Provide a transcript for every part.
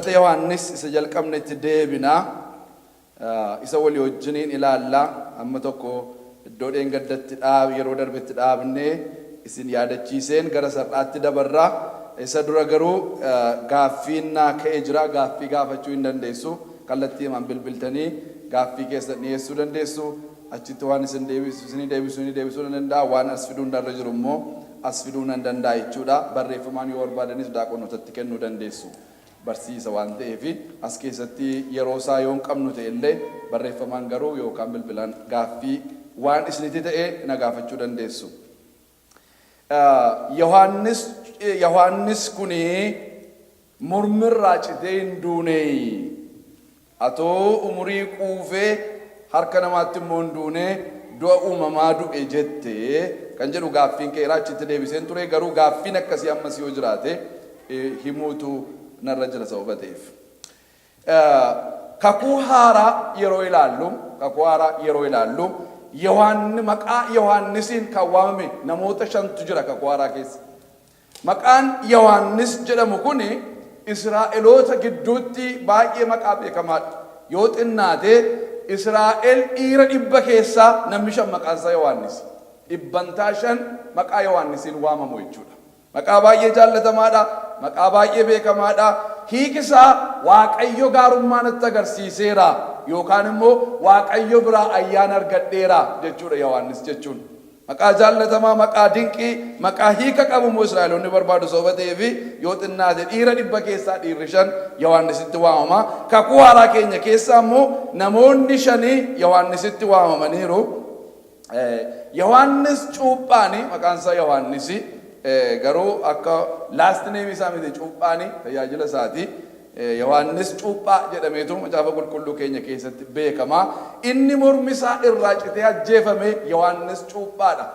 Mul'ata Yohaannis isa jalqabnetti deebina. Isa walii wajjiniin ilaalla. Amma tokko iddoo dheengaddatti dhaab yeroo darbetti dhaabnee isin yaadachiiseen gara sar'aatti dabarra. Isa dura garuu gaaffiin naa ka'ee jira. Gaaffii gaafachuu hin dandeessu. Kallattiimaan bilbiltanii gaaffii keessan dhiyeessuu dandeessu. Achitti waan isin deebisu isinii deebisuu ni deebisuu nan danda'a. Waan as fiduun narra jiru immoo as fiduu nan danda'a jechuudha. Barreeffamaan yoo barbaadanis daaqonootatti kennuu dandeessu. Barsiisa waan ta'eef as keessatti yeroo isaa yoo hin qabnu ta'e illee barreeffamaan garuu yookaan bilbilaan gaaffii waan isinitti ta'e na gaafachuu dandeessu. Yohaannis Yohaannis kuni mormirraa citee hin duune. Atoo umurii quufee harka namaatti immoo hin duune, du'a uumamaa du'e jette kan jedhu gaaffiin ka'eera. Achitti deebiseen ture, garuu gaaffiin akkasii ammas yoo jiraate himuutu narra jira sababa ta'eef. Kakuu haaraa yeroo ilaallu, kakuu haaraa yeroo ilaallu, Yohaanni maqaa Yohaannisiin kan waamame namoota shantu jira kakuu haaraa keessa. Maqaan Yohaannis jedhamu kun Israa'eloota gidduutti baay'ee maqaa beekamaadha. Yoo xinnaate Israa'el dhiira 100 keessaa namni 5 maqaan isaa Yohaannisi. Dhibbantaa 5 maqaa Yohaannisiin waamamu jechuudha. Maqaa baay'ee jaallatamaadha. Maqaa baay'ee beekamaadha. Hiiki isaa Waaqayyo gaarummaa natti agarsiiseera yookaan immoo Waaqayyo biraa ayyaana argadheera jechuudha Yohaannis jechuun. Maqaa jaallatamaa, maqaa dinqii, maqaa hiika qabu immoo Israa'eloonni barbaadu sababa ta'eef yoo xinnaate dhiira 100 keessaa dhiirri 5 Yohaannisitti waamama. Kakuu Haaraa keenya keessaa immoo namoonni shani Yohaannisitti waamamaniiru. Yohaannis cuuphaani, maqaan isaa Yohaannisi, garuu akka last name isaa miti, cuuphaani tajaajila isaati. Yohaannis Cuuphaa jedhameetu Macaafa Qulqulluu keenya keessatti beekama. Inni mormi isaa irraa citee ajjeefame Yohaannis Cuuphaadha.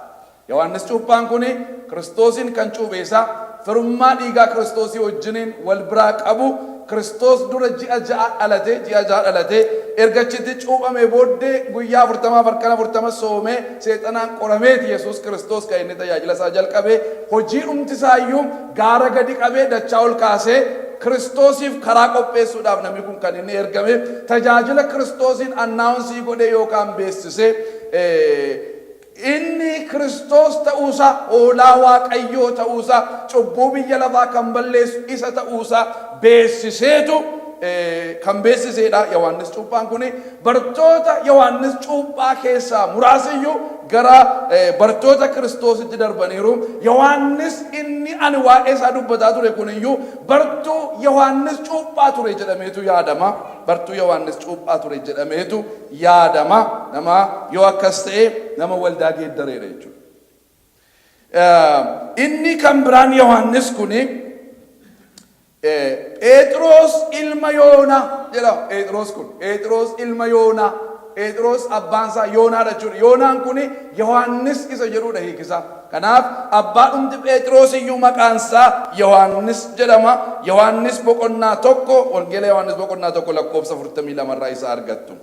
Yohaannis Cuuphaan kun Kiristoosiin kan cuuphe isa, firummaa dhiigaa Kiristoosii wajjiniin wal biraa qabu, Kiristoos dura ji'a 6 dhalate, ji'a 6 dhalate, erga achitti cuuphamee booddee guyyaa 40f halkan 40 soomee seexanaan qorameeti Yesuus Kiristoos kan inni tajaajila isaa jalqabe. Hojii dhumti isaa iyyuu gaara gadi qabee dachaa ol kaasee Kiristoosiif karaa qopheessuudhaaf namni kun kan inni ergame, tajaajila Kiristoosiin annaawunsii godhee yookaan beeksisee inni Kiristoos ta'uusaa, hoolaa Waaqayyoo ta'uusaa, cubbuu biyya lafaa kan balleessu isa ta'uusaa beeksiseetu kan beeksiseedha. Yohaannis Cuuphaan kun bartoota Yohaannis Cuuphaa keessaa muraasiyyuu gara bartoota Kiristoositti darbaniiru. Yohaannis inni ani waa'ee isaa dubbataa ture kun iyyuu bartuu Yohaannis Cuuphaa ture jedhameetu yaadama. Bartuu Yohaannis Cuuphaa ture jedhameetu yaadama. Nama yoo akkas ta'e nama waldaa geeddareedha jechuudha. Inni kan biraan Yohaannis kuni Pheexiroos ilma Yoonaa jedhama. Pheexiroos kun Pheexiroos ilma Yoonaa. Pheexiroos abbaan isaa Yoonaadha jechuudha. Yoonaan kun Yohaannis isa jedhudha hiikisaa. Kanaaf abbaadhumti Pheexiroos iyyuu maqaan isaa Yohaannis jedhama. Yohaannis boqonnaa 1, Wangeela Yohaannis boqonnaa 1 lakkoofsa 42 irraa isa argattu.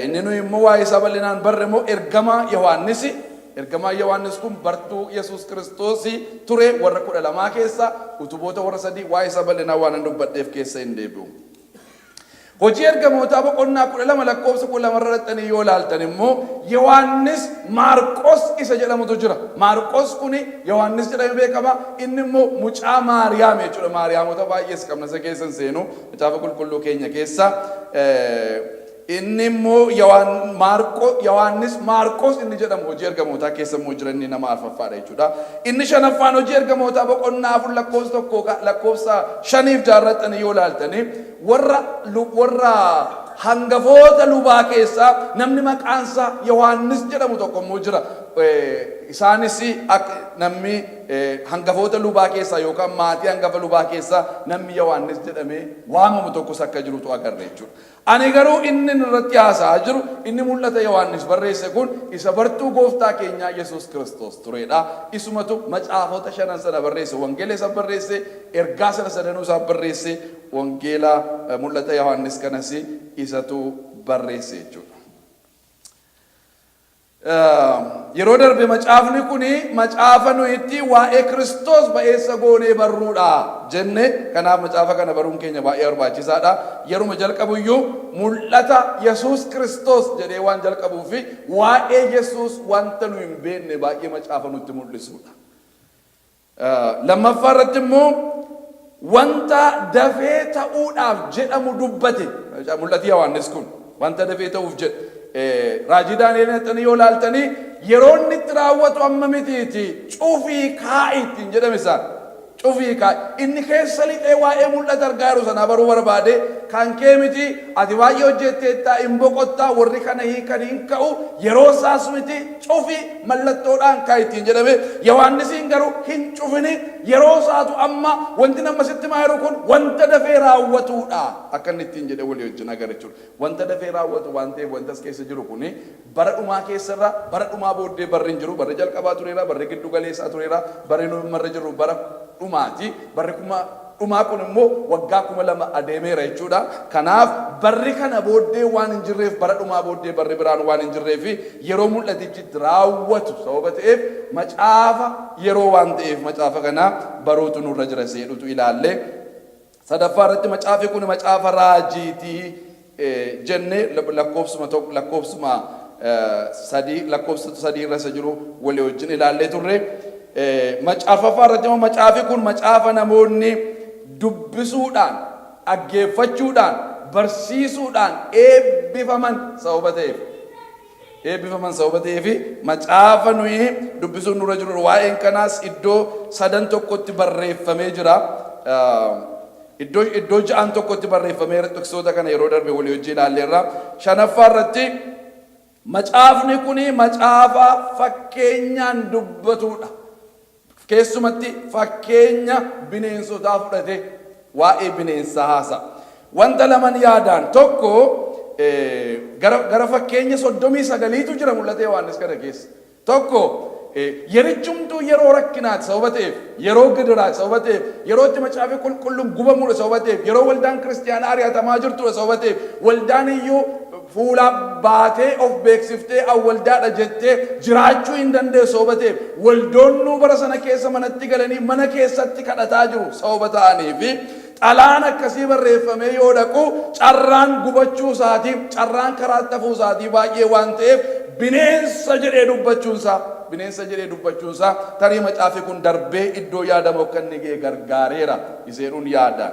Inni nuyi immoo waa'ee isaa bal'inaan barre immoo ergamaa Yohaannisi. Ergamaan Yohaannis kun bartuu Yesuus Kiristoosii ture, warra 12 keessaa utuboota warra sadii. Waa'ee isaa bal'inaan waanan dubbadheef keessa hin deebi'u. Hojii Ergamootaa boqonnaa 12 lakkoofsa 12 irra dhaqxanii yoo ilaaltan immoo Yohaannis Maarqos isa jedhamutu jira. Maarqos kuni Yohaannis jedhamee beekama. Inni immoo mucaa Maariyaam jechuudha. Maariyaamota baay'ees qabna, isa keessa hin seenu. Macaafa Qulqulluu keenya keessa inni immoo Yohaannis Maarqos inni jedhamu Hojii Ergamootaa keessa immoo jira, inni nama arfaffaadha jechuudha. Inni shanaffaan Hojii Ergamootaa boqonnaa 4 lakkoofsa 1 lakkoofsa shaniif jaarrattanii yoo ilaaltanii warra warra hangafoota lubaa keessaa namni maqaan isaa Yohaannis jedhamu tokko immoo jira. Isaanis namni hangafoota lubaa keessaa yookaan maatii hangafa lubaa keessaa namni Yohaannis jedhamee waamamu tokkos akka jirutu agarra jechuudha. Ani garuu inni irratti haasa'aa jiru, inni Mul'ata Yohaannis barreesse kun, isa bartuu gooftaa keenyaa Yesuus Kiristoos turedha. Isumatu macaafota shanan sana barreesse. Wangeela isa barreesse, ergaa sana sadanuu isaa barreesse, wangeela Mul'ata Yohaannis kanas isatu barreesse jechuudha. Yeroo darbe macaafni kun macaafa nuyi itti waa'ee Kiristoos ba'eessa goonee barruudha jenne. Kanaaf macaafa kana baruun keenya baay'ee barbaachisaadha. Yeruma jalqabuyyuu mul'ata Yesuus Kiristoos jedhee waan jalqabuu fi waa'ee Yesuus wanta nu hin beekne baay'ee macaafa nutti mul'isuudha. Lammaffaa irratti immoo wanta dafee ta'uudhaaf jedhamu dubbate. Mul'ati Yohaannis kun wanta dafee ta'uuf jedhe. Raajii Daani'el naqxanii yoo ilaaltanii, yeroo inni itti raawwatu amma mitiiti, cufii kaa'i ittiin jedhame isaan. Cufii kaa'i. Inni keessa lixee waa'ee mul'ata argaa jiru sanaa baruu barbaade. Kan kee miti, ati baay'ee hojjetteetta, hin boqottaa, warri kana hiikan hin ka'u, yeroo isaas miti, cufi, mallattoodhaan kaa'i ittiin jedhame. Yohaannisiin garuu hin cufini, yeroo isaatu amma, wanti nama sitti himaa jiru kun wanta dafee raawwatuudha akka inni ittiin jedhe walii wajjin agarra jechuudha. Wanta dafee raawwatu waan ta'eef, wanta as keessa jiru kuni bara dhumaa keessarra, bara dhumaa booddee barri hin jiru. Barri jalqabaa tureera, barri giddu galeessaa tureera, barri nu irra jirru bara dhumaati. Barri kuma dhumaa kun immoo waggaa 2000 adeemeera jechuudha. Kanaaf barri kana booddee waan hin jirreef, bara dhumaa booddee barri biraan waan hin jirreef, yeroo mul'atichi itti raawwatu sababa ta'eef, macaafa yeroo waan ta'eef macaafa kana baruutu nurra jira seedhutu ilaalle. Sadaffaa irratti macaafi kun macaafa raajiitii jenne. Lakkoofsuma tokko, lakkoofsuma sadii, lakkoofsa 3 irra isa jiru walii wajjin ilaallee turre. Arfaffaa irratti immoo macaafi kun macaafa namoonni dubbisuudhaan, dhaggeeffachuudhaan, barsiisuudhaan eebbifaman sababa ta'eef, macaafa nuyi dubbisuun nurra jiru. Waa'een kanaas iddoo sadan tokkotti barreeffamee jira. Iddoo ja'an tokkotti barreeffamee, tiksoota kana yeroo darbe walii wajjin ilaalleerra. Shanaffaa irratti macaafni kuni macaafa fakkeenyaan dubbatudha. Keessumatti fakkeenya bineensotaa fudhate waa'ee bineensaa haasa. Wanta laman yaadaan tokko gara fakkeenya 39tu jira mul'ata Yohaannis kana keessa. Tokko, yerichumtuu yeroo rakkinaati sababa ta'eef, yeroo gidiraati sababa ta'eef, yeroo itti macaafi qulqulluun gubamuudha sababa ta'eef, yeroo waldaan kiristiyaanaa ari'atamaa jirtudha sababa ta'eef, waldaan iyyuu fuula baatee of beeksiftee awwaldaadha jettee jiraachuu hin dandeessu sababa ta'eef, waldoonnuu bara sana keessa manatti galanii mana keessatti kadhataa jiru sababa ta'anii fi xalaan akkasii barreeffamee yoo dhaqu carraan gubachuu isaatii, carraan karaatti hafuu isaatii baay'ee waan ta'eef, bineensa jedhee dubbachuunsaa, tarii macaafi kun darbee iddoo yaadamu akka inni ga'e gargaareera iseedhuun yaada.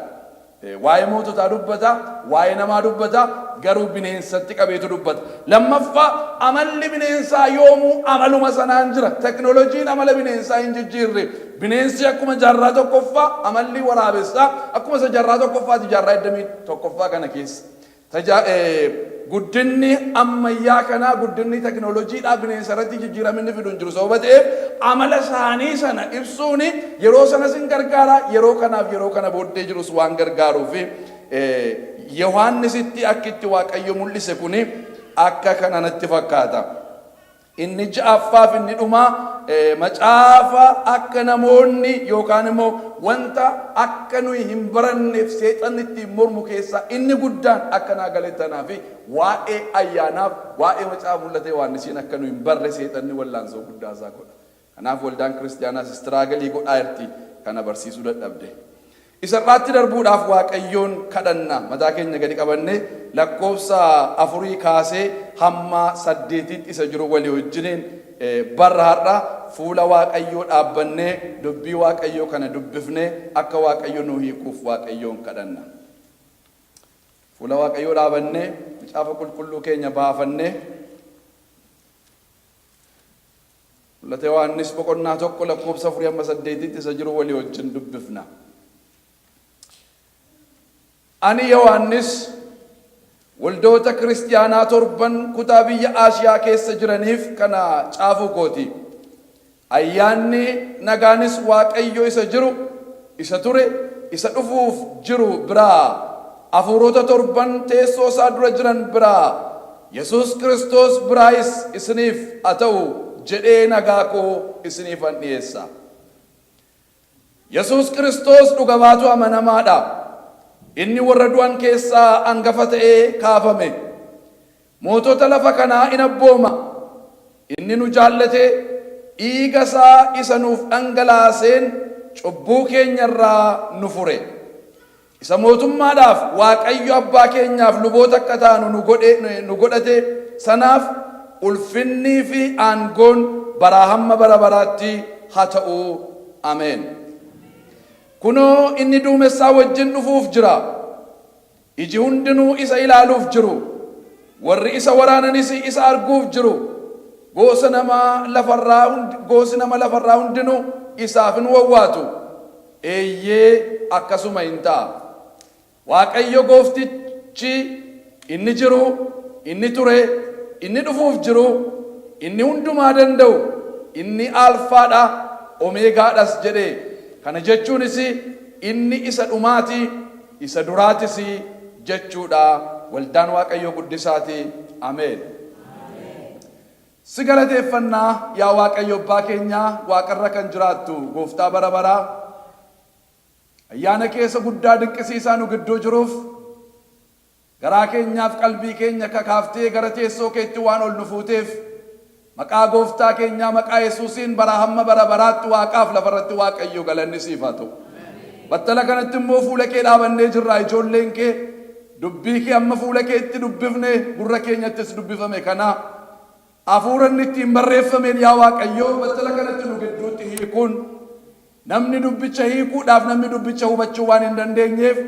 Waa'ee moototaa dubbata, waa'ee namaa dubbata, garuu bineensatti qabeetu dubbata. Lammaffaa, amalli bineensaa yoomuu amaluma sanaan jira. Teknooloojiin amala bineensaa hin jijjiirre. Bineensi akkuma jaarraa tokkoffaa, amalli waraabessaa akkuma isa jaarraa tokkoffaati jaarraa 21ffaa kana keessa. Guddinni ammayyaa kanaa, guddinni teknooloojiidhaa bineensa irratti jijjiiraminni fidu hin jiru sababa ta'eef, amala isaanii sana ibsuun yeroo sanas hin gargaara, yeroo kanaaf yeroo kana booddee jirus waan gargaaruu fi Yohaannisitti akka itti Waaqayyo mul'ise kuni akka kana natti fakkaata. Inni ja'affaaf inni dhumaa, macaafa akka namoonni yookaan immoo wanta akka nuyi hin baranneef seexanni ittiin mormu keessaa inni guddaan akka naa galetti fi waa'ee ayyaanaaf waa'ee macaafa mul'ata Yohaannisiin akka nuyi hin barre seexanni wallaansoo guddaa isaa godha. Kanaaf waldaan kiristiyaanaas struggle godhaa jirti, kana barsiisuu dadhabde. Isarraatti darbuudhaaf Waaqayyoon kadhanna. Mataa keenya gadi qabanne lakkoofsa 4 kaasee hamma 8tti isa jiru walii wajjiniin barra. Har'a fuula Waaqayyoo dhaabbannee dubbii Waaqayyoo kana dubbifnee akka Waaqayyo nu hiikuuf Waaqayyoon kadhanna. Fuula Waaqayyoo dhaabannee, macaafa qulqulluu keenya baafannee, Mul'ata Yohaannis boqonnaa 1 lakkoofsa 4 hamma 8tti isa jiru walii wajjin dubbifna. Ani Yohaannis waldoota kiristiyaanaa torban kutaa biyya Aasiyaa keessa jiraniif kana caafuu kooti. Ayyaanni nagaanis Waaqayyo isa jiru, isa ture, isa dhufuuf jiru biraa, hafuurota torban teessoo isaa dura jiran biraa, Yesuus Kiristoos biraayis isiniif haa ta'u jedhee nagaa koo isiniifan dhi'eessa. Yesuus Kiristoos dhuga baatuu amanamaa dha. Inni warra du'an keessaa angafa ta'ee kaafame. Mootota lafa kanaa in abbooma. Inni nu jaallatee dhiiga isaa isa nuuf dhangalaaseen cubbuu keenya irraa nu fure. Isa mootummaadhaaf Waaqayyo abbaa keenyaaf luboota akka taanu nu godhe nu godhate sanaaf ulfinnii fi aangoon baraa hamma bara baraatti haa ta'u. Ameen. Kunoo inni duumessaa wajjin dhufuuf jira. Iji hundinuu isa ilaaluuf jiru. Warri isa waraananis isa arguuf jiru. Gosa nama lafarraa goosi nama lafarraa hundinuu isaaf hin wawwaatu. Eeyyee, akkasuma in ta'a. Waaqayyo gooftichi inni jiru, inni ture, inni dhufuuf jiru, inni hundumaa danda'u, inni Aalfaadha, Omeegaadhas jedhe. Kana jechuunis inni isa dhumaati, isa duraatis jechuudha. Waldaan Waaqayyoo guddisaati. Ameen. Si galateeffannaa yaa Waaqayyo abbaa keenyaa waaqarra kan jiraattu gooftaa bara baraa. Ayyaana keessa guddaa dinqisiisaa nu gidduu jiruuf garaa keenyaaf qalbii keenya kakaaftee gara teessoo keetti waan ol nu fuuteef maqaa gooftaa keenyaa maqaa Yesuusiin bara hamma bara baraatti waaqaaf lafarratti Waaqayyo galanni siif haa ta'u. Battala kanatti immoo fuula kee dhaabannee jirra ijoolleen kee dubbii kee amma fuula keetti dubbifne gurra keenyattis dubbifame kana hafuura inni ittiin barreeffameen yaa Waaqayyo battala kanatti nu gidduutti hiikuun namni dubbicha hiikuudhaaf namni dubbicha hubachuu waan hin dandeenyeef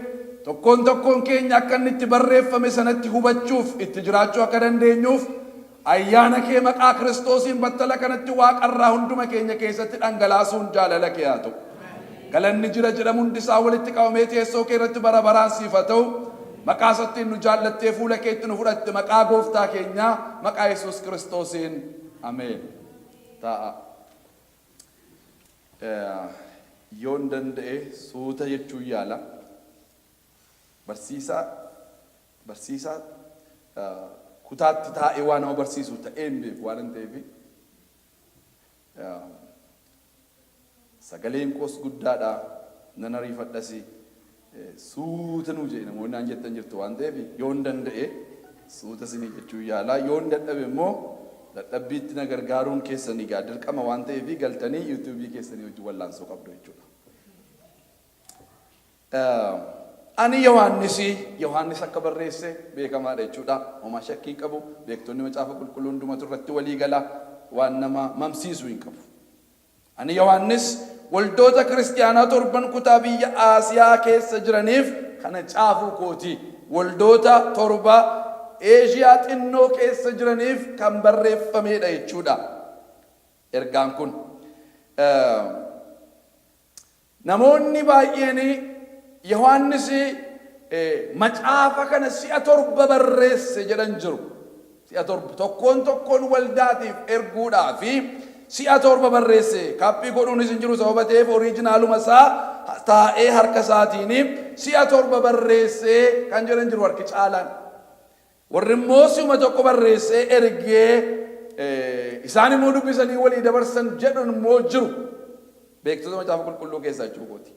tokkoon tokkoon keenya akka inni itti barreeffame sanatti hubachuuf itti jiraachuu akka dandeenyuuf ayyaana kee maqaa Kiristoosiin battala kanatti waaqarraa hunduma keenya keessatti dhangalaasuun jaalala kee haa ta'u. Galanni jira jedhamu hundi isaa walitti qabamee teessoo kee irratti bara baraan siif haa ta'u. Maqaa isattiin nu jaallattee fuula keetti nu fudhatte maqaa gooftaa keenyaa maqaa Yesuus Kiristoosiin ameen. Taa'a. Yoon danda'e suuta jechuun yaala. Barsiisaa barsiisaa kutaatti taa'ee waa nama barsiisu ta'ee hin beeku waan hin ta'eef sagaleen koos guddaadha nan ariifadhas suuta nuu jedhe namoonni naan jettan jirtu waan ta'eef yoon danda'e suuta isinii jechuu yaala yoon dadhabe immoo dadhabbiitti na gargaaruun keessanii gaa dirqama waan ta'eef galtanii yuutuubii keessanii wajjin wallaansoo qabdu jechuudha. Ani Yohaannisi, Yohaannis akka barreesse beekamaadha jechuudha. Homaa shakkii hin qabu. Beektonni macaafa qulqulluu hundumatu irratti walii gala. Waan nama mamsiisu hin qabu. Ani Yohaannis waldoota kiristiyaanaa torban kutaa biyya Aasiyaa keessa jiraniif kana caafuu kooti. Waldoota torba Eeshiyaa xinnoo keessa jiraniif kan barreeffamedha jechuudha. Ergaan kun. Namoonni baay'een Yohaannis macaafa kana si'a torba barreesse jedhan jiru. Si'a torba tokkoon tokkoon waldaatiif erguudhaa fi si'a torba barreesse. Kaappii godhuunis hin jiru sababa ta'eef oriijinaaluma isaa taa'ee harka isaatiin si'a torba barreesse kan jedhan jiru harki caalaan. Warri immoo si'uma tokko barreessee ergee isaan immoo dubbisanii walii dabarsan jedhan immoo jiru. Beektota macaafa qulqulluu keessaa jechuu kooti.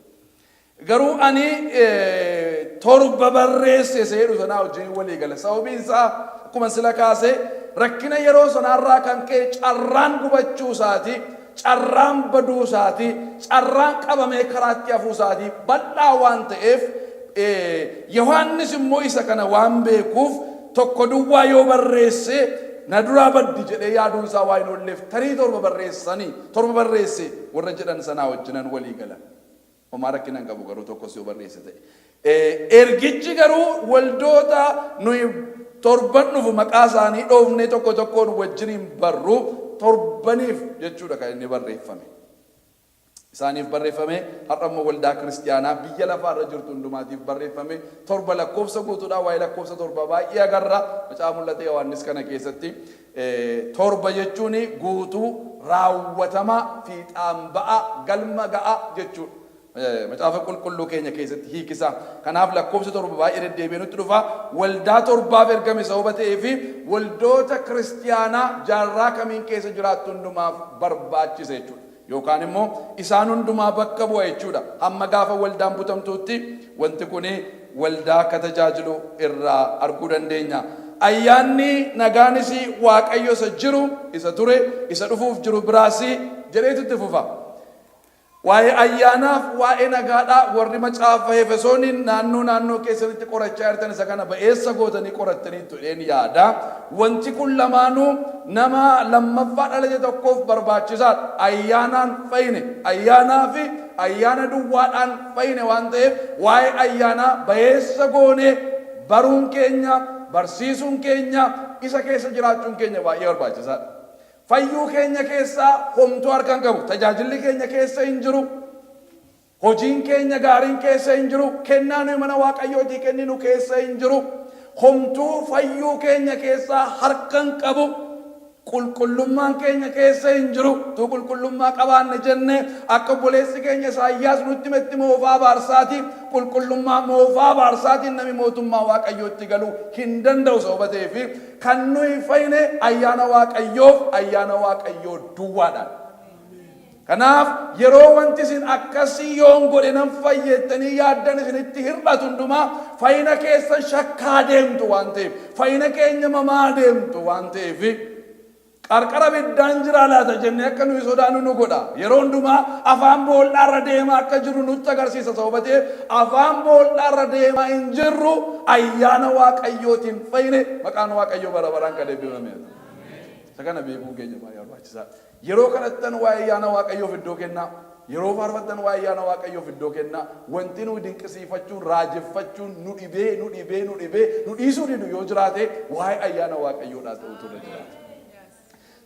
Garuu ani torba barreesse isa jedhu sanaa wajjin walii gala. Sababiin isaa akkuma sila kaase rakkina yeroo sanaarraa kan ka'e carraan gubachuu isaati, carraan baduu isaati, carraan qabamee karaatti hafuu isaati bal'aa waan ta'eef Yohaannis immoo isa kana waan beekuuf tokko duwwaa yoo barreesse na duraa baddi jedhee yaaduun isaa waa hin oolleef tarii torba barreessanii torba barreesse warra jedhan sanaa wajjinan walii gala. Homaa rakkina hin qabu garuu tokkos yoo barreesse ta'e. Ergichi garuu waldoota nuyi torban dhufu maqaa isaanii dhoofnee tokko tokkoon wajjiniin barru torbaniif jechuudha kan inni barreeffame. Isaaniif barreeffame har'a immoo waldaa kiristiyaanaa biyya lafaa irra jirtu hundumaatiif barreeffame torba lakkoofsa guutuudha waa'ee lakkoofsa torba baay'ee agarra macaafa mul'ata Yohaannis kana keessatti torba jechuun guutuu raawwatama fiixaan ba'a galma ga'a jechuudha. Macaafa qulqulluu keenya keessatti hiikisa. Kanaaf lakkoofsa torba baay'ee deddeebi'ee nutti dhufa. Waldaa torbaaf ergame sababa ta'eef waldoota kiristiyaanaa jaarraa kamiin keessa jiraattu hundumaaf barbaachisa jechuudha. Yookaan immoo isaan hundumaa bakka bu'a jechuudha. Hamma gaafa waldaan butamtuutti wanti kun waldaa akka tajaajilu irraa arguu dandeenya. Ayyaanni nagaanis Waaqayyo isa jiru, isa ture, isa dhufuuf jiru biraas jedheetu itti fufa. Waa'ee ayyaanaaf waa'ee nagaadhaa warri macaafa Efesooniin naannoo naannoo keessanitti qorachaa jirtan isa kana ba'eessa gootanii qorattaniittu jedheen yaada. Wanti kun lamaanuu nama lammaffaa dhalate tokkoof barbaachisaadha. Ayyaanaan fayyine. Ayyaanaa fi ayyaana duwwaadhaan fayyine waan ta'eef waa'ee ayyaanaa ba'eessa goonee baruun keenya, barsiisuun keenya, isa keessa jiraachuun keenya baay'ee barbaachisaadha. Fayyuu keenya keessaa homtuu harka hin qabu. Tajaajilli keenya keessa hin jiru. Hojiin keenya gaariin keessa hin jiru. Kennaa nuyi mana Waaqayyootii kenninu keessa hin jiru. Homtuu fayyuu keenya keessaa harka hin qabu. Qulqullummaan keenya keessa hin jiru. Utuu qulqullummaa qabaanne jennee akka obboleessi keenya Isaayyaas nutti himetti moofaa abaarsaati. Qulqullummaa moofaa abaarsaatiin namni mootummaa Waaqayyootti galuu hin danda'u sababa ta'eef kan nuyi fayyine ayyaana Waaqayyoof ayyaana Waaqayyoo duwwaadhaan. Kanaaf yeroo wanti isin akkasii yoon godhe nan fayya jettanii yaaddan isinitti hir'atu hundumaa fayyina keessan shakkaa deemtu waan ta'eef, fayyina keenya mamaa deemtu waan ta'eef, qarqara ibiddaan jiraa laata jennee akka nuyi sodaannu nu godha. Yeroo hundumaa afaan boollaarra deemaa akka jirru nutti agarsiisa sababa ta'eef afaan boollaarra deemaa hin jirru, ayyaana Waaqayyootiin fayyine. Maqaan Waaqayyoo bara baraan kan eebbifame haa ta'u. Isa kana beekuun keenya baay'ee barbaachisaadha. Yeroo kadhattan waa'ee ayyaana Waaqayyoof iddoo kennaa. Yeroo faarfattan waa'ee ayyaana Waaqayyoof iddoo kennaa. Wanti nuyi dinqisiifachuun, raajeffachuun nu dhibee, nu dhibee, nu dhibee, nu dhiisuu didu yoo jiraate waa'ee ayyaana Waaqayyoodhaa ta'utu irra jiraata.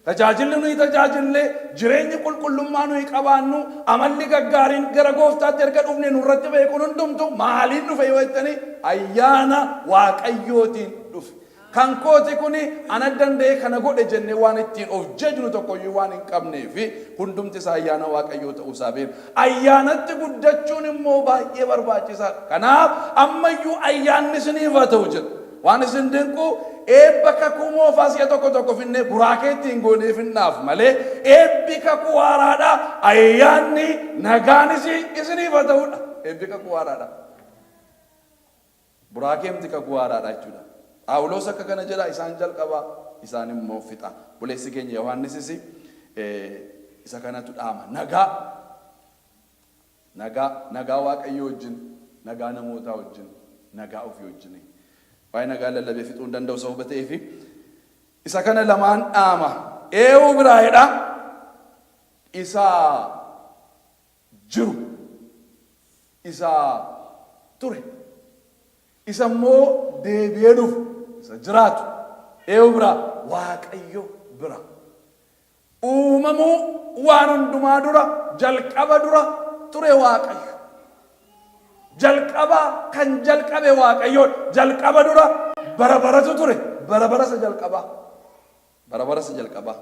Tajaajilli nuyi tajaajille, jireenyi qulqullummaa nuyi qabaannu, amalli gaggaariin gara gooftaatti erga dhufne nurratti ba'e kun hundumtu maaliin dhufe yoo jettanii, ayyaana Waaqayyootiin dhufe. Kan kooti kuni ana danda'ee kana godhe jennee waan ittiin of jajnu tokkoyyuu waan hin qabneef hundumti isaa ayyaana Waaqayyoo ta'uu isaa beekna. Ayyaanatti guddachuun immoo baay'ee barbaachisaadha. Kanaaf ammayyuu ayyaanni isiniif haa ta'u jedha. Waan isin dinqu eebba kakuu moofaa si'a tokko tokko finnee buraakee ittiin goonee finnaaf malee eebbi kakuu haaraadha. Ayyaanni nagaanis isiniif haa ta'udha. Eebbi kakuu haaraadha. Buraakeemti kakuu haaraadha jechuudha. Phaawulos akka kana jedha, isaan jalqaba, isaan immoo fixa. Obboleessi keenya Yohaannisis isa kanatu dhaama. Nagaa. Nagaa, nagaa Waaqayyoo wajjin, nagaa namootaa wajjin, nagaa ofii wajjin. Waa'ee nagaa lallabee fixuu hin danda'u sababa ta'eef isa kana lamaan dhaama. Eewuu biraa jedha. Isa jiru, isa ture, isa immoo deebi'ee dhufu, isa jiraatu. Eewuu biraa? Waaqayyo bira. Uumamuu waan hundumaa dura, jalqaba dura ture Waaqayyo. Jalqaba kan jalqabe Waaqayyoodha. Jalqaba dura bara baratu ture. Bara bara isa jalqabaa. Bara bara isa jalqabaa.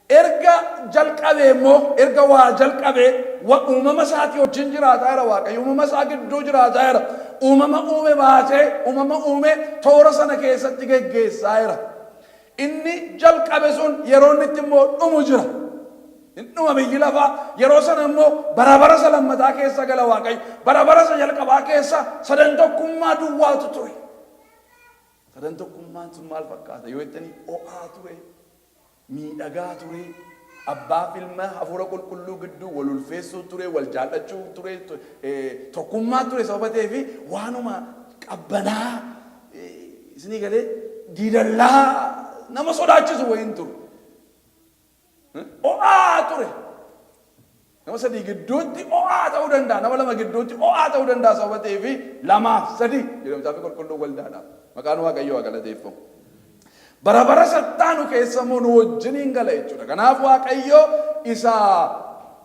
Erga jalqabee immoo, erga waa jalqabee, wa uumama isaatii wajjin jiraataa jira Waaqayyo. Uumama isaa gidduu jiraataa jira. Uumama uume baatee, uumama uume toora sana keessatti geggeessaa jira. Inni jalqabe sun yeroo inni itti immoo dhumu jira. In dhuma biyyi lafaa. Yeroo sana immoo bara bara isa lammataa keessa gala Waaqayyo. Bara bara isa jalqabaa keessa sadan tokkummaa duwwaatu ture. Sadan tokkummaan sun maal fakkaata yoo jettanii, ho'aa ture, miidhagaa ture, abbaa fi ilma hafuura qulqulluu gidduu wal ulfeessuu ture, wal jaallachuu ture, tokkummaa ture sababa ta'eef waanuma qabbanaa isinii galee diidallaa nama sodaachisu wayiin ture. Ho'aa ture. Nama sadii gidduutti ho'aa ta'uu danda'a. Nama lama gidduutti ho'aa ta'uu danda'a sababa ta'eef lamaaf sadii jedha Macaafni Qulqulluun waldaadhaaf. Maqaan Waaqayyoo haa galateeffamu. Bara bara sattaanu keessa immoo nu wajjiniin gala jechuudha. Kanaaf Waaqayyo isa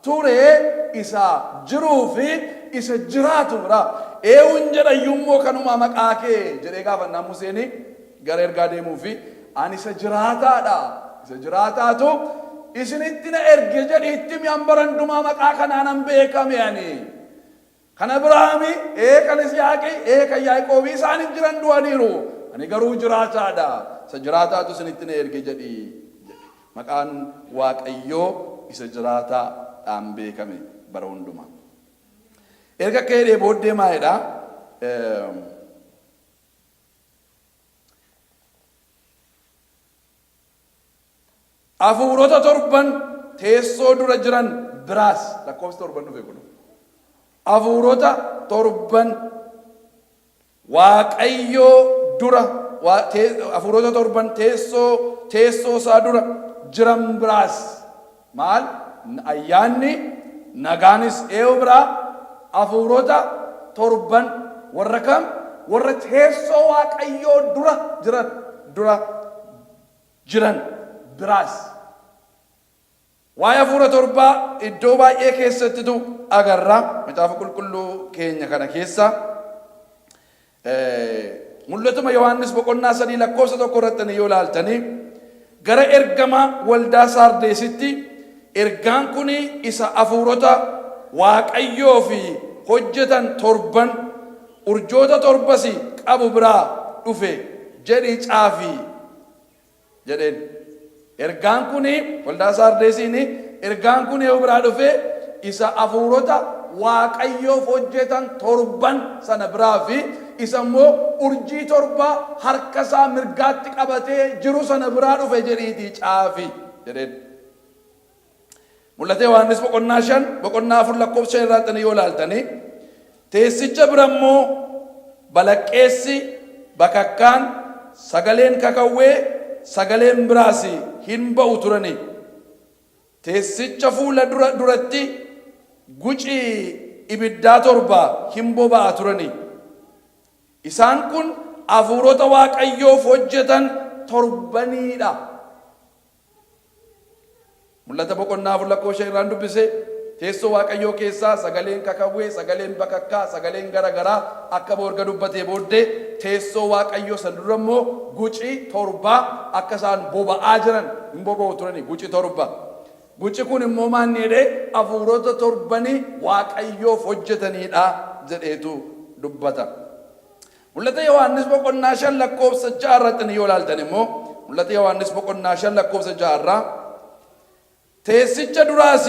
ture, isa jiruu fi isa jiraatu bira. Eewuun jedha iyyuu immoo kanumaa maqaa kee jedhee gaafannaan Museen gara ergaa deemuu fi ani isa jiraataadha. Isa jiraataatu isinitti na erge jedhi itti himi, an bara hundumaa maqaa kanaanan beekame ani. Kan Abrahaami, ee kan Isihaaqi, ee kan Yaaqoobii isaan hin jiran, du'aniiru. Ani garuu jiraataadha. Isa jiraataatu isinitti na erge jedhi jedhe. Maqaan Waaqayyoo isa jiraataadhaan beekame bara hundumaa. Erga akka jedhee booddee maalidha? Hafuurota torban teessoo dura jiran biraas, lakkoofsi torban dhufe kun, hafuurota torban Waaqayyoo dura, hafuurota torban teessoo isaa dura jiran biraas maal? Ayyaanni, nagaanis eenyu biraa? Hafuurota torban warra kam? Warra teessoo Waaqayyoo dura jiran dura jiran biraas. Waa'ee hafuura torbaa iddoo baay'ee keessattitu agarra. Macaafa Qulqulluu keenya kana keessa Mul'atuma Yohaannis boqonnaa 3 lakkoofsa 1 irratti yoo ilaaltanii, gara ergama waldaa Saardeesitti ergaan kun isa hafuurota Waaqayyoo fi hojjetan torban, urjoota torbas qabu biraa dhufe jedhii caafi jedheen. Ergaan kun waldaa Saardeesiin, ergaan kun eenyu biraa dhufe? Isa hafuurota Waaqayyoof hojjetan torban sana biraa fi isa immoo urjii torba harka isaa mirgaatti qabatee jiru sana biraa dhufe jedhiitii caafi jedheen. Mul'ata Yohaannis boqonnaa 5, boqonnaa 4 lakkoofsa 5 irraa yoo ilaaltanii, teessicha bira immoo balaqqeessi, bakakkaan, sagaleen kakawwee, sagaleen biraas hin ba'u turani. Teessicha fuula dura duratti guci ibiddaa torba hin boba'a turani. Isaan kun hafuurota Waaqayyoof hojjetan torbanii dha. Mul'ata boqonnaa 4 lakkoofsa 5 irraan dubbise, teessoo Waaqayyoo keessaa sagaleen kakawwee, sagaleen bakakkaa, sagaleen gara garaa akka ba'u erga dubbatee booddee, teessoo Waaqayyoo sana dura immoo guci torba akka isaan boba'aa jiran hin boba'u turani, guci torba. Guci kun immoo maanni jedhee? Hafuurota torbanii Waaqayyoof hojjetaniidha jedheetu dubbata. Mul'ata Yohaannis boqonnaa 5 lakkoofsa 6 irratti yoo ilaaltan immoo, Mul'ata Yohaannis boqonnaa 5 lakkoofsa 6 irraa, teessicha duraas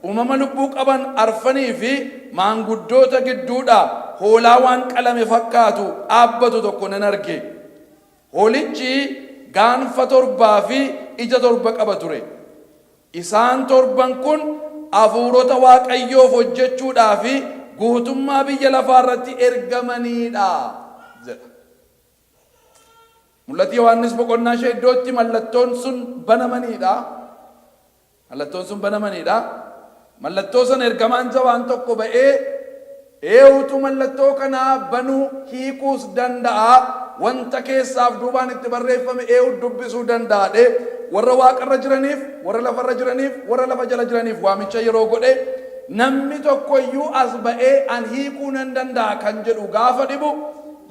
uumama lubbuu qaban arfanii fi maanguddoota gidduudhaa hoolaa waan qalame fakkaatu dhaabbatu tokko nan arge. Hoolichi gaanfa torbaa fi ija torba qaba ture. Isaan torban kun hafuurota Waaqayyoof hojjechuudhaaf guutummaa biyya lafaa irratti ergamanii dha jedha. Mul'ati Yohaannis boqonnaa 5 iddoo itti mallattoon sun banamanii dha. Mallattoon sun banamanii dha. Mallattoo sana ergamaan jabaan tokko ba'ee, Eenyutu mallattoo kana banuu, hiikuus danda'a? Wanta keessaaf duubaan itti barreeffame eenyutu dubbisuu danda'a? jedhee warra waaqarra jiraniif, warra lafarra jiraniif, warra lafa jala jiraniif waamicha yeroo godhe, namni tokko iyyuu as ba'ee an hiikuu nan danda'a kan jedhu gaafa dhibu,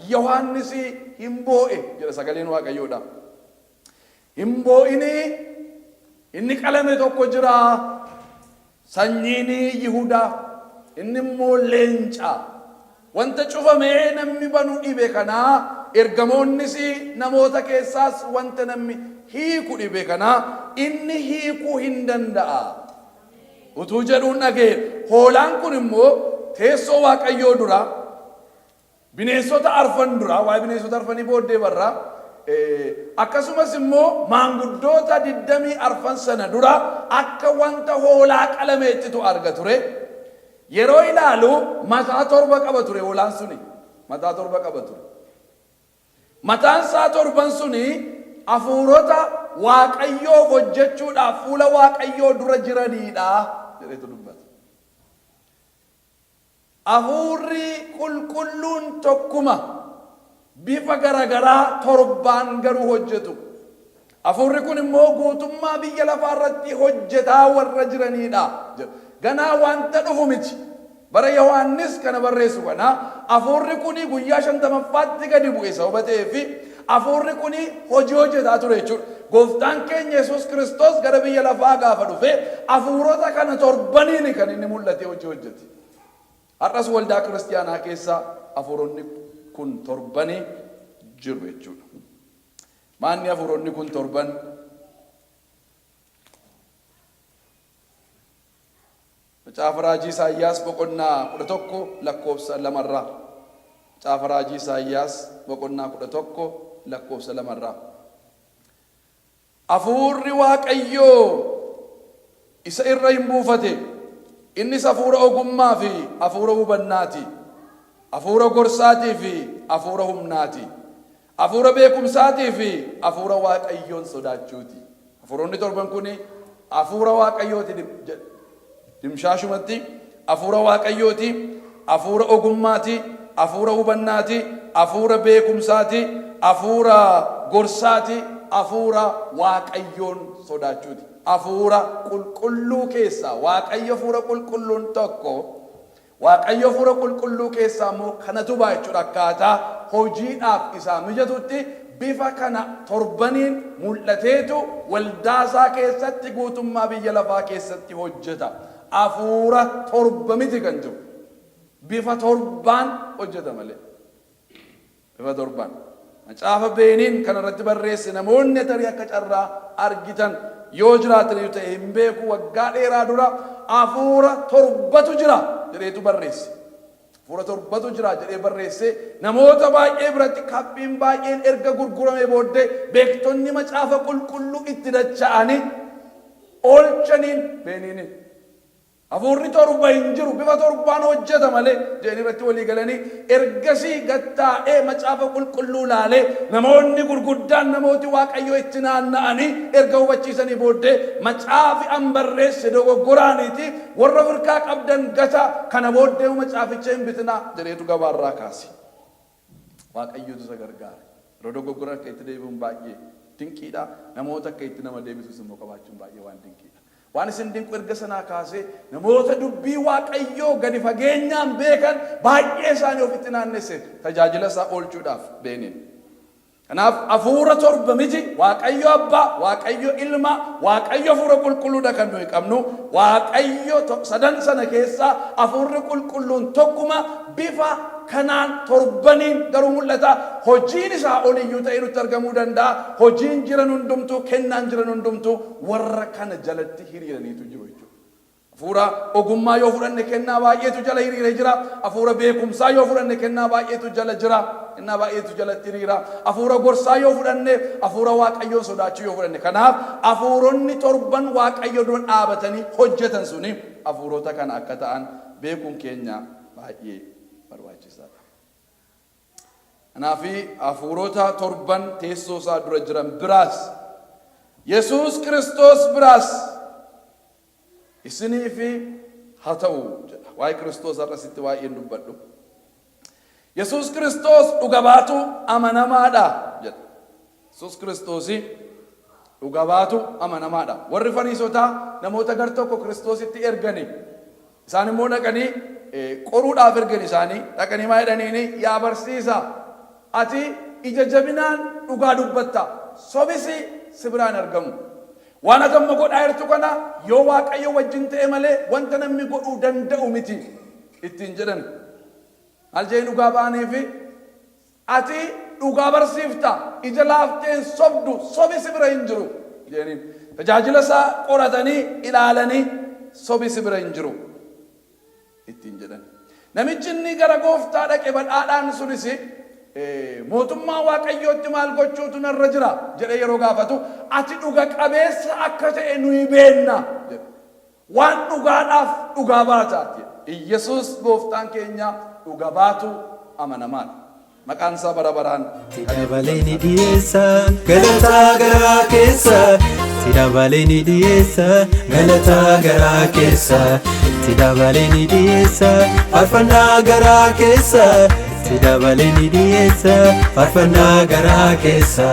Yohaannis hin boo'e jedha sagaleen Waaqayyoodha. Hin boo'inii, inni qalame tokko jira, sanyiin Yihudaa, inni immoo leenca. Wanta cufamee namni banu dhibe kanaa, ergamoonnis namoota keessaas wanta namni hiiku dhibe kanaa, inni hiikuu hin danda'a utuu jedhuun dhaga'e. Hoolaan kun immoo teessoo Waaqayyoo dura, bineensota arfan dura, waa'ee bineensota arfanii booddee barra, akkasumas immoo maanguddoota 24 sana dura akka wanta hoolaa qalameettitu arga ture. Yeroo ilaalu mataa torba qaba ture hoolaan suni. Mataa torba qaba ture. Mataan isaa torban suni hafuurota Waaqayyoof hojjechuudhaaf fuula Waaqayyoo dura jiraniidha jedhetu dubbata. Hafuurri Qulqulluun tokkuma, bifa garagaraa torbaan garuu hojjetu. Hafuurri kun immoo guutummaa biyya lafaa irratti hojjetaa warra jiraniidha jedha. Ganaa wanta dhufu miti. Bara Yohaannis kana barreessu kana hafuurri kun guyyaa 50ffaatti gadi bu'e sababa ta'eef, hafuurri kun hojii hojjetaa ture jechuudha. Gooftaan keenya Yesuus Kiristoos gara biyya lafaa gaafa dhufe hafuurota kana torbaniin kan inni mul'atee hojii hojjete. Har'as waldaa kiristiyaanaa keessa hafuuronni kun torbani jiru jechuudha. Maanni hafuuronni kun torban? Macaafa Raajii Isaayyaas boqonnaa 11 lakkoofsa 2 irraa. Macaafa Raajii Isaayyaas boqonnaa 11 lakkoofsa 2 irraa. Hafuurri Waaqayyoo isa irra hin buufate. Innis hafuura ogummaa fi hafuura hubannaati. Hafuura gorsaatii fi hafuura humnaati. Hafuura beekumsaatii fi hafuura Waaqayyoon sodaachuuti. Hafuuronni torban kun hafuura Waaqayyooti dimshaashumatti hafuura Waaqayyooti, hafuura ogummaati, hafuura hubannaati, hafuura beekumsaati, hafuura gorsaati, hafuura Waaqayyoon sodaachuuti. Hafuura qulqulluu keessaa Waaqayyo hafuura qulqulluun tokko, Waaqayyo hafuura qulqulluu keessaa immoo kanatu ba'a jechuudha. Akkaataa hojiidhaaf isaa mijatutti bifa kana torbaniin mul'ateetu waldaasaa keessatti guutummaa biyya lafaa keessatti hojjeta. Hafuura torba miti kan jiru. Bifa torbaan hojjeta malee. Bifa torbaan. Macaafa Beeniin kana irratti barreesse namoonni tarii akka carraa argitan yoo jiraataniiru ta'e hin beeku, waggaa dheeraa dura hafuura torbatu jira jedheetu barreesse. Hafuura torbatu jira jedhee barreesse. Namoota baay'ee biratti kaphiin baay'een erga gurguramee booddee beektonni macaafa qulqulluu itti dacha'anii oolchaniin Beeniinin. Hafuurri torba hin jiru, bifa torbaan hojjeta malee jedhanii irratti walii galanii, ergasii gad taa'ee macaafa qulqulluu laalee, namoonni gurguddaan namooti Waaqayyoo itti naanna'anii erga hubachiisanii booddee, macaafi an barreesse dogoggoraaniiti, warra firkaa qabdan gata, kana booddee macaaficha hin bitinaa jedheetu gabaarraa kaase. Waaqayyotu isa gargaare. Yeroo dogoggoran akka itti deebi'uun baay'ee dinqiidha. Namoota akka itti nama deebisus immoo qabaachuun baay'ee waan dinqiidha. Waan isin dinqu, erga sanaa kaasee namoota dubbii Waaqayyoo gadi fageenyaan beekan baay'ee isaanii ofitti naannesse tajaajila isaa oolchuudhaaf Beeniin. Kanaaf hafuura torba miti, Waaqayyo Abbaa, Waaqayyo Ilma, Waaqayyo Hafuura Qulqulluudha kan nuyi qabnu. Waaqayyo sadan sana keessaa hafuurri qulqulluun tokkuma, bifa kanaan torbaniin garuu mul'ata. Hojiin isaa oliyyuu ta'ee nutti argamuu danda'a. Hojiin jiran hundumtuu, kennaan jiran hundumtuu warra kana jalatti hiriiraniitu jiru jechuudha. Hafuura ogummaa yoo fudhanne kennaa baay'eetu jala hiriiree jira. Hafuura beekumsaa yoo fudhanne kennaa baay'eetu jala jira. Kennaa baay'eetu jalatti hiriira. Hafuura gorsaa yoo fudhanne, hafuura Waaqayyoon sodaachuu yoo fudhanne. Kanaaf hafuuronni torban Waaqayyo dura dhaabatanii hojjetan suni hafuurota kana akka ta'an beekuun keenya baay'ee barbaachisaadha. Kanaaf hafuurota torban teessoo isaa dura jiran biraas, Yesuus Kiristoos biraas isiniif haa ta'u jedha. Waa'ee Kiristoos har'a sitti baay'een dubbadhu. Yesuus Kiristoos dhuga baatu amanamaadha jedha. Yesuus Kiristoos dhuga baatu amanamaadha. Warri Fariisotaa namoota gar tokko Kiristoositti ergani. Isaan immoo dhaqanii qoruudhaaf ergan isaanii dhaqanii maa jedhaniini, "Yaa barsiisaa, ati ija jabinaan dhugaa dubbatta, sobisi si biraan argamu. Waan ati amma godhaa jirtu kana yoo Waaqayyo wajjin ta'e malee wanta namni godhuu danda'u miti," ittiin jedhan. Maal jedhanii dhugaa ba'aniifi? "Ati dhugaa barsiifta, ija laafteen sobdu, sobi si bira hin jiru," jedhaniin. Tajaajila isaa qoratanii ilaalanii "Sobi si bira hin jiru," ittiin jedhan. Namichi inni gara gooftaa dhaqe badhaadhaan sunis, "Mootummaa Waaqayyootti maal gochuutu narra jira?" jedhee yeroo gaafatu, "Ati dhuga qabeessa akka ta'e nuyi beenna," jedhe. "Waan dhugaadhaaf dhugaa baataati." Iyyasuus gooftaan keenya dhuga baatu amanamaadha. Maqaan isaa bara baraan Si dabalee ni dhiyeessa galataa garaa keessa. Si dabalee ni dhiyeessa galataa garaa keessa. Si dabalee ni dhiyeessa faarfannaa garaa keessa. Si dabalee ni dhiyeessa faarfannaa garaa keessa.